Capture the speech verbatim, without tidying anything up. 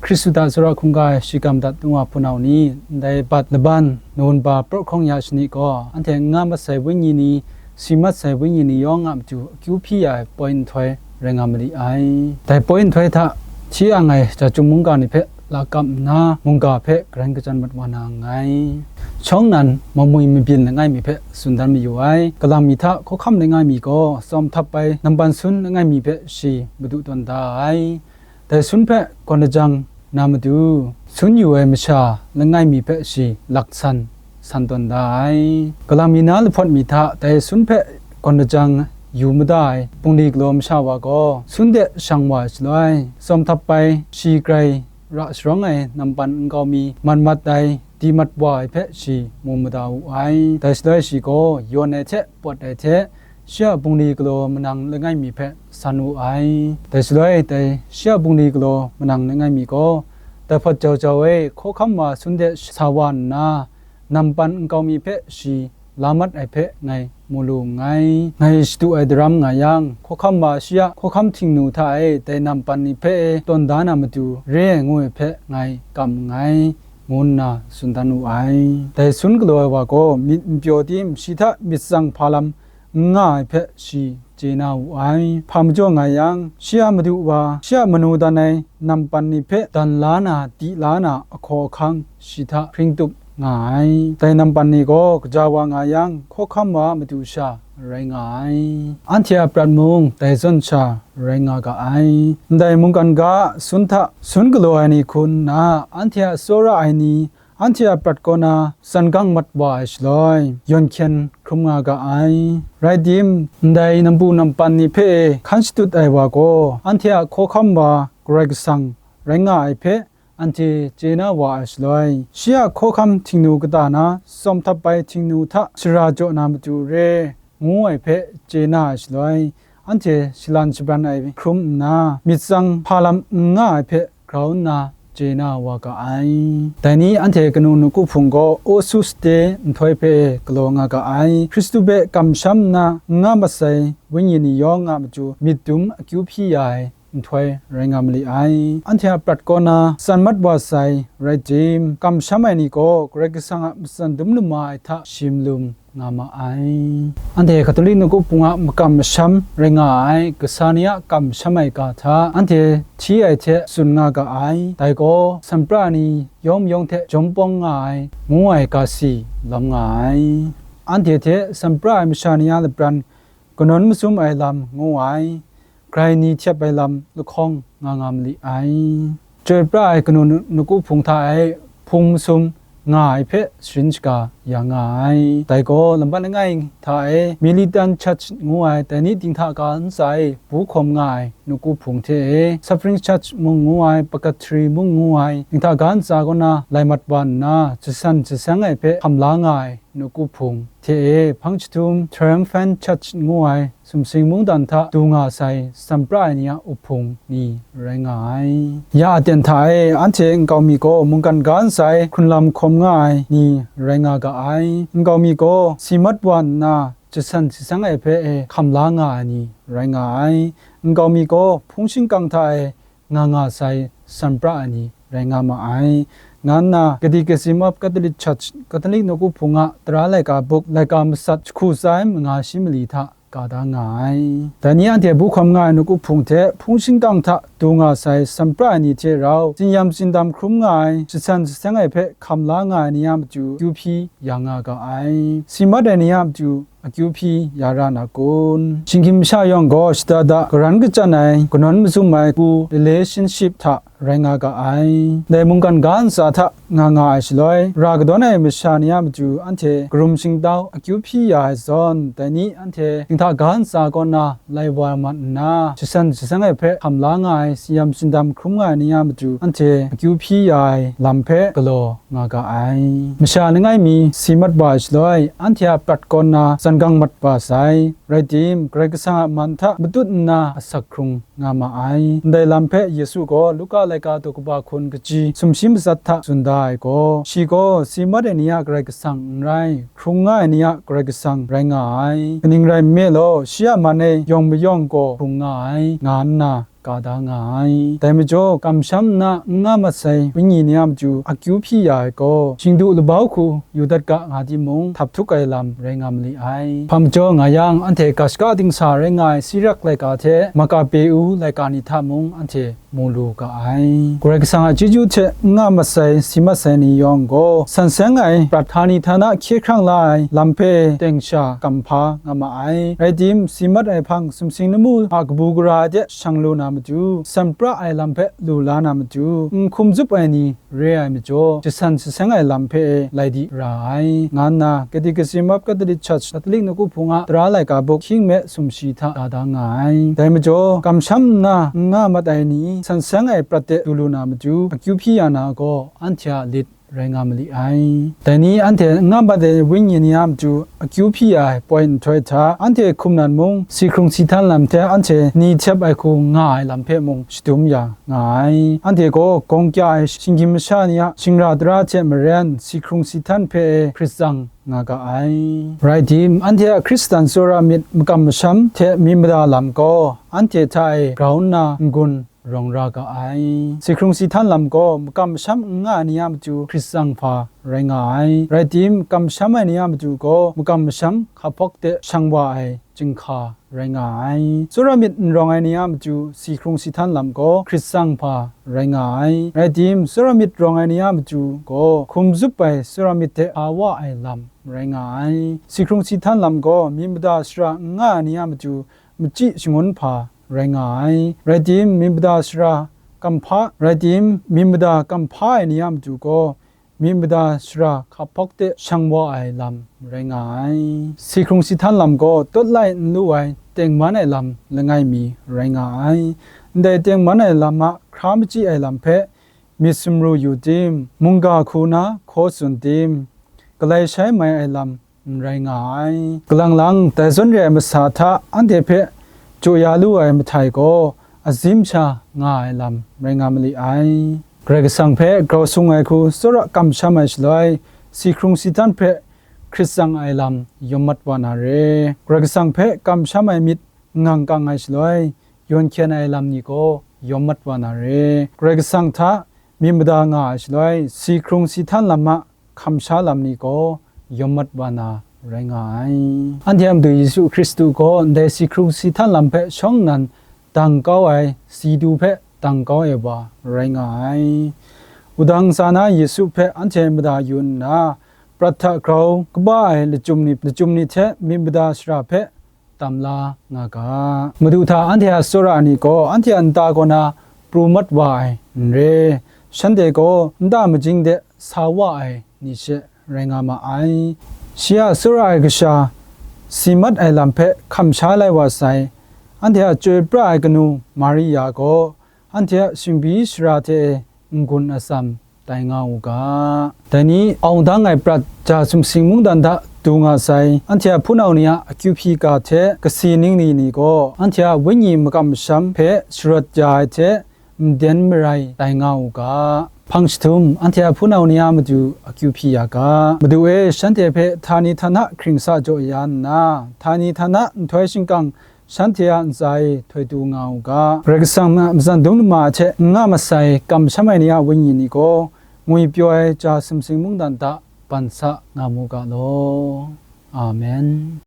Hkristu hta tsawra hkungga ai shigam dat nu wa hpunau ni, ndai bat laban, nawn ba, praw hkawng ya shani gaw, anhte n nga mat sai wenyi ni, si mat sai wenyi ni yawng a matu akyu hpyi ya ai poi nhtoi rai nga ma li ai. Dai poi nhtoi hta hti ang ai ja chyum mungga ni hpe lakap nna, mungga hpe garan kachyan mat wa na nngai. Shawng nnan mamwi mabyin langai mi hpe tsun dan mayu ai. Galang mi hta hkawhkam langai mi gaw tsawm htap ai nampan sun langai mi hpe shi madu tawn da ai. Dai sun hpe gawn lajang na matu, sun yu ai masha langai mi hpe shi laksan san tawn da ai. Galang mi na lahpawt mi hta dai sun hpe gawn lajang yu mada ai bungli galaw masha wa gaw, sun de shang wa ai shaloi, tsawm htap ai shi grai ra sharawng ai nampan nkau mi man mat ai, di mat wa ai hpe shi mu mada wu ai. Dai shaloi shi gaw yawn ai hte pawt ai hte, shi a bungli galaw manang langai mi hpe san wu ai. Dai shaloi dai shi a bungli galaw manang langai mi gaw, dai hpawt jau jau e hkawhkam wa sun de sa wa nna, nampan nkau mi hpe shi la mat ai hpe ngai mu lu nngai. Ngai shadu ai daram nga yang, hkawhkam wa shi a hkawhkam htingnu hta e dai nampan ni hpe e tawn da na matu re ai ngu ai hpe ngai kam nngai, ngu nna tsun dan wu ai. Dai sun galaw ai wa gaw myit n pyaw tim shi hta myit tsang hpa lam n nga ai hpe shi chye na wu ai. Hpa majaw nga yang, shi a madu wa, shi a manu dan ai nampan ni hpe dan la na, di la na ahkaw ahkang shi hta hpring tup nga ai. Dai nampan ni gaw kaja wa nga yang, hkawhkam wa matu sha rai nga ai. Anhte a prat mung dai zawn sha rai nga ga ai. Ndai mungkan ga a sun hta sun galaw ai ni hku nna, anhte a tsawra ai ni, anhte a prat kaw na san gang mat wa ai shaloi, yawn hkyen hkrum nga ga ai. Rai tim, ndai nampu nampan ni hpe hkan shadut ai wa gaw, anhte a hkawhkam wa Karai Kasang rai nga ai hpe anhte chye na wa ai shaloi, shi a hkawhkam htingnu kata na tsawm htap ai htingnu hta shara jaw na matu re, ngu ai hpe chye na ai shaloi, anhte shalan shabran ai hkrum nna, myit tsang hpa lam n nga ai hpe grau nna chye na wa ga ai. Dai ni anhte kanu nawku hpung gaw Osu Sate nhtoi hpe galaw nga ga ai. Hkristu hpe kamsham nna n nga mat sai wenyi ni yawng a matu myit dum akyu hpyi ya ai nhtoi rai nga ma li ai. Anhte a prat kaw na san mat wa sai rai tim, kamsham ai ni gaw Karai Kasang a matsan dum lama ai hta shi malum nga ma ai. Anhte Katolik nawku hpung a makam masham rai nga ai kasa ni a kamsham ai ga hta anhte hti ai hte tsun nga ga ai. Dai gaw, sanpra ni yawng mayawng hte jawm pawng nga ai, ngu ai ga si lawm nga ai. Anhte hte sanpra ai masha ni a lapran, kanawn mazum ai lam ngu ai, grai ni htyep ai lam lahkawng nga nga ma li ai. Chyoi pra ai kanu nawku hpung hta e hpung masum nga ai hpe sharin shaga ya nga ai. Dai gaw, lambat langai hta e Militant Church ngu ai, dai ni dinghta ga ntsa e bu hkawm nga ai nawku hpung hte e, Suffering Church mung ngu ai, Purgatory mung ngu ai, dinghta ga ntsa kaw na lai mat wa nna, jasan jaseng ai hpe hkam la nga ai nawku hpung hte e, hpang jahtum Triumphant Church ngu ai, sumsing mungdan hta du nga sai sanpra ai ni a uhpung ni rai nga ai. Ya aten hta e anhte nkau mi gaw mungkan ga nsai hkrunlam hkawm nga ai ni rai nga ga ai. Nkau mi gaw si mat wa nna jasan jaseng ai hpe e hkam la nga ai ni rai nga ai. Nkau mi gaw hpung shingkang hta e nga nga sai sanpra ai ni rai nga ma ai, nga nna Catechism of Catholic Church, Catholic nawku hpung a tara laika buk, laika masat jahku tsa ai manga shi mali hta ka da nga ai. Dai ni anhte bu hkawm nga ai nawku hpung hte hpung shingkang hta du nga sai sanpra ai ni hte rau, tsin-yam tsindam hkrum nga ai, jasan jaseng ai hpe hkam la nga ai ni a matu akyu hpyi ya nga ga ai. Si mat ai ni a matu akyu hpyi ya ra na kun? Shinggyim masha yawng gaw shada da garan kachyan ai, kanawn mazum ai pu, relationship hta rai nga ga ai. Dai mungkan ga ntsa hta nga nga ai shaloi, ra kadawn ai masha ni a matu anhte karum shingtau akyu hpyi ya ai zawn, dai ni anhte dinghta ga ntsa kaw na lai wa mat nna, jasan jaseng ai hpe hkam la nga ai, tsin-yam tsindam hkrum nga ai ni a matu anhte akyu hpyi ya ai lam hpe galaw nga ga ai. Masha langai mi si mat wa ai shaloi, anhte a prat kaw na san gang mat wa sai. Rai tim, Karai Kasang a man hta matut nna asak hkrung nga ma ai. Ndai lam hpe Yesu gaw Luka laika daw kaba hkun kaji sumshi matsat hta tsun da ai gaw, shi gaw si mat ai ni a Karai Kasang n rai, hkrung nga ai ni a Karai Kasang rai nga ai. Kaning rai nme law, shi a man e yawng mayawng gaw hkrung nga ai, nga nna ga da nga ai. Dai majaw, kamsham nna n nga mat sai wenyi ni a matu akyu hpyi ya ai gaw, shingdu labau hku yu dat ga nga timung, htap htuk ai lam rai nga mali ai. Hpa majaw nga yang, anhte ga shaka dingsa rai nga ai Sirak laika hte Makape-u laika ni hta mung anhte mu lu ga ai. Karai Kasang a chyeju hte n nga mat sai, si mat sai ni yawng gaw, san seng ai prat htani htana hkye hkrang la ai lam hpe teng sha kam hpa nga ma ai. Rai tim, si mat ai hpang sumsing lamu a kabu gara de shang lu na matu, san pra ai lam hpe lu la na matu, n hkum zup ai ni re ai majaw, jasan jaseng ai lam hpe lai di ra ai, nga nna Catechism of Catholic Church, Catholic nawku hpung a tara laika buk hkying me sumshi hta ga da nga ai. Dai majaw, kamsham nna n nga mat ai ni, san seng ai prat de du lu na matu, akyu hpyi ya na gaw, anhte a lit rai nga mali ai. Dai ni anhte n nga mat ai wenyi ni a matu akyu hpyi ya ai poi nhtoi hta, anhte hkum nan mung, si hkrung si htan lam hte anhte ni htep ai hku nga ai lam hpe mung shadum ya nga ai. Anhte gaw gawng kya ai shinggyim masha ni a shingra tara hte maren, si hkrung si htan hpe hkrit tsang nga ga ai. Rai tim, anhte a Hkristan tsawra myit makam masham hte myit mada lam gaw, anhte hta e grau nna n-gun rawng ra ga ai. Si hkrung si htan lam gaw makam masham n nga ai ni a matu hkrit tsang hpa rai nga ai. Rai tim, kamsham ai ni a matu gaw makam masham hkap hpawk de shang wa ai chyinghka rai nga ai. Tsawra myit n rawng ai ni a matu si hkrung si htan lam gaw hkrit tsang hpa rai nga ai. Rai tim, tsawra myit rawng ai ni a matu gaw hkum zup ai tsawra myit hte hpa wa ai lam rai nga ai. Si hkrung si htan lam gaw myit mada shara n nga ai ni a matu machyi shangun hpa rai nga ai. Rai tim, myit mada shara kam hpa, rai tim, myit mada kam hpa ai ni a matu gaw, myit mada shara hkap hpawk de shang wa ai lam rai nga ai. Si hkrung si htan lam gaw tawt lai n lu ai tengman ai lam langai mi rai nga ai. Ndai tengman ai lam a hkra machyi ai lam hpe myit sumru yu tim, mungga hku na hkaw tsun tim, galai shai mai ai lam n rai nga ai. Galang lang, dai zawn re ai masa hta anhte hpe jaw ya lu ai mahtai gaw, azim sha nga ai lam rai nga mali ai. Karai Kasang hpe grau sung ai hku tsawra kamsham ai shaloi, si hkrung si htan hpe hkrit tsang ai lam yawm mat wa na re. Karai Kasang hpe kamsham ai myit ngang kang ai shaloi, yawn hkyen ai lam ni gaw yawm mat wa na re. Karai Kasang hta myit mada nga ai shaloi, si hkrung si htan lam a hkam sha lam ni gaw yawm mat wa na rai nga ai. Anhte a Madu Yesu Hkristu gaw ndai si hkrung si htan lam hpe shawng nnan dang kau ai, si du hpe dang kau ai wa rai nga ai. Wudang ntsa na Yesu hpe anhte mada yu nna, prat hta grau kaba ai lachyum ni, lachyum ni hte myit mada shara hpe tam la nga ga. Madu hta anhte a tsawra ni gaw anhte a nta kaw na pru mat wa ai n re, shanhte gaw nta majing de sa wa ai ni she rai nga ma ai. Shi a tsawra ai kasha si mat ai lam hpe hkam sha lai wa sai, anhte a chyoi pra ai kanu Maria gaw anhte a shingbi shara hte e n-gun atsam tai nga u ga. Dai ni awng dang ai prat ja sumsing mungdan hta du nga sai, anhte a hpunau ni a akyu hpyi ga hte kasi ning ni ni gaw, anhte a wenyi makam masham hpe sharawt ya ai hte, n den marai tai nga u ga. Hpang jahtum, anhte a hpunau ni a matu akyu hpyi ya ga. Madu e, shanhte hpe htani htana hkring sa jaw ya nna, htani htana nhtoi shingkang shanhte a ntsa e htoi tu nga u ga. Karai Kasang a matsan dum lama hte n nga masai kamsham ai ni a wenyi ni gaw, ngwipyaw ai ja sumsing mungdan hta ban sa nga mu ga law. Amen.